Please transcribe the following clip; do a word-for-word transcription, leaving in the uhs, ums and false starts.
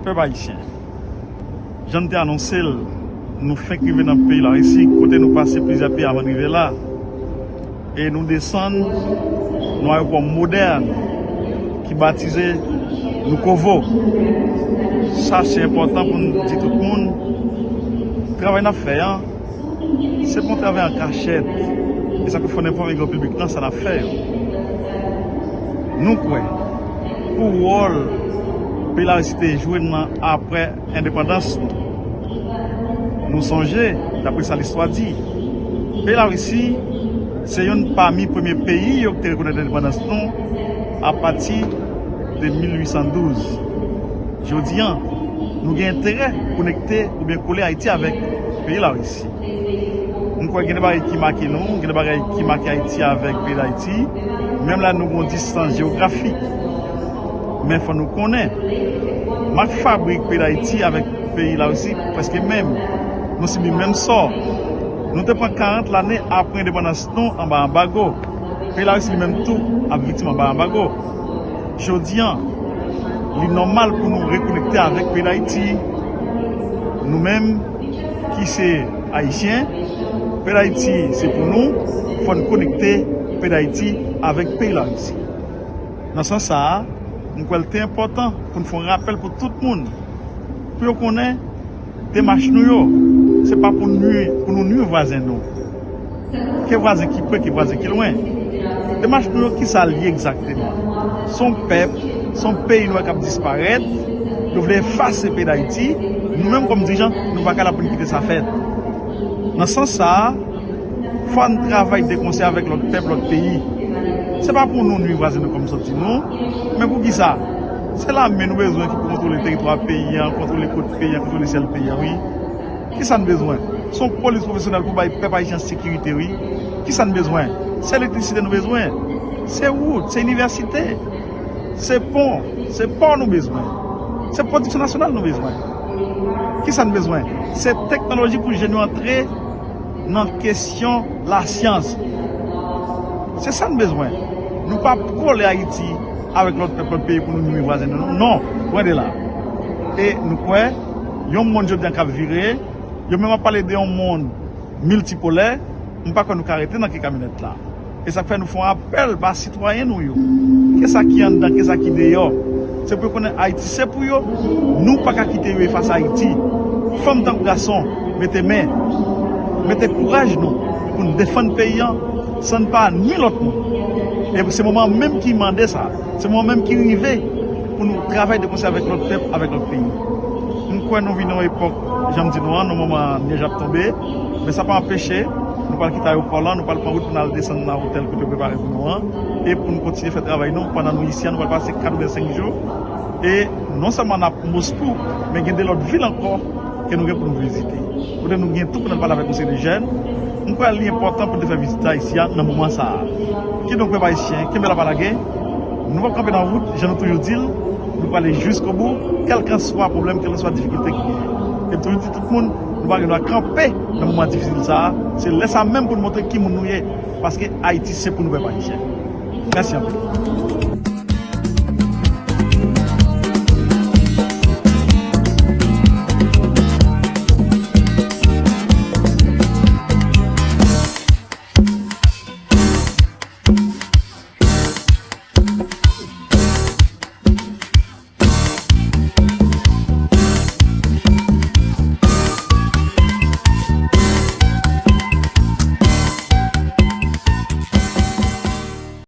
Pèp ayisyen, jan n te anonse l, nou fenk rive nan peyi Larisi, kote nou pase plizyè peyi avan n rive la. E nou desann nan ayewopò modèn ki batize Nukovo. Sa se enpòtan pou n di tout moun, travay n ap fè an, se pa yon travay an kachèt. E sa ke fò n enfòme gran piblik lan sa n ap fè yo. Nou kwè pou wòl peyi Larisi te jwe nan apre endepandans nou. Nou sonje, dapre sa listwa di, peyi Larisi se youn pami premye peyi yo ki te rekonèt endepandans nou apati de mil uit san douz. Jodi an, nou gen enterè konekte oubyen kole Ayiti avèk peyi Larisi. M kwè gen de bagay ki make nou, gen de bagay ki make Ayiti avèk peyi Dayiti, menm lè nou gen yon distans jewografik. Men fò nou konnen, mak fabrik peyi Dayiti avèk peyi Larisi prèske menm. Nou sibi menm sò. Nou te pran karant lane apre endepandans nou anba anbago. Peyi Larisi li menm tou ap viktim anba anbago. Jodi an, li nòmal pou nou rekonekte avèk peyi Dayiti. Nou menm ki se Ayisyen, peyi Dayiti se pou nou, fò n konekte peyi Dayiti avèk peyi Larisi. Nan sans sa a, m kwè l te enpòtan pou n fè yon rapèl pou tout moun, pou yo konnen demach nou yo, se pa pou nwi, pou nou nwi vwazen nou. Ke vwazen ki pre, ke vwazen ki lwen. Demach nou yo, ki sa l ye egzakteman? Se yon pèp, se yon peyi nou wè k ap disparèt, yo vle efase peyi Dayiti, nou menm kòm dirijan, nou pa ka la pou n kite sa fèt. Nan sans sa a, fò n travay de konsè avèk lòt pèp, lòt peyi. Se pa pou nou nwi vwazen nou kòm sòti nou, men pou ki sa? Se lame nou bezwen ki pou kontwole teritwa peyi an, kontwole kot peyi an, kontwole syèl peyi an, wi. Kisa n bezwen? Se yon polis pwofesyonèl pou bay pèp ayisyen sekirite, wi. Kisa n bezwen? Se elektrisite nou bezwen. Se wout, se inivèsite, se pon, se pò nou bezwen. Se pwodiksyon nasyonal nou bezwen. Kisa n bezwen? Se teknoloji pou jèn yo antre nan kesyon lasyans. Se sa n bezwen. Nou pa kole Ayiti avèk lòt pèp, lòt peyi pou nou nwi vwazen nou. Non, lwen de la. E nou kwè, yon monn jodi an k ap vire, yo menm ap pale de yon monn miltipolè, m pa kwè nou ka rete nan ke kamyonèt la. E sa k fè nou fè yon apèl ba sitwayen nou yo. Ke sa ki anndan, ke sa ki deyò. Se pou yo konnen Ayiti se pou yo. Nou pa ka kite yo efase Ayiti. Fanm tankou gason, mete men, mete kouraj nou pou n defann peyi an san n pa nwi lòt moun. E se moman menm ki mande sa. Se moman menm ki rive pou nou travay de konsè avèk lòt pèp, avèk lòt peyi. M kwè nou vin nan yon epòk, jan m di nou an, nan moman nyèj ap tonbe, men sa pa anpeche nou pral kite ayewopò lan, nou pral pran wout pou n al desann nan otèl kote yo prepare pou nou an, e pou nou kontinye fè travay nou pandan nou isi a, nou pral pase katrevensenk jou, e non sèlman n ap Moskou, men gen de lòt vil ankò ke nou gen pou nou vizite. Kote nou gen tou pou n al pale avèk yon seri de jèn. M kwè li enpòtan pou n te fè vizit la isi a nan moman sa a. Kidonk, pèp ayisyen, kenbe la pa lage. Nou p ap kanpe nan wout, jan nou toujou di l, nou prale jiskobou, kèlkanswa pwoblèm, kèlkanswa difikilte ki genyen. E m toujou di tout moun, nou pa gen dwa kanpe nan moman difisil sa a. Se lè sa a menm pou nou montre ki moun nou ye, paske Ayiti se pou nou, pèp ayisyen. Mèsi anpil.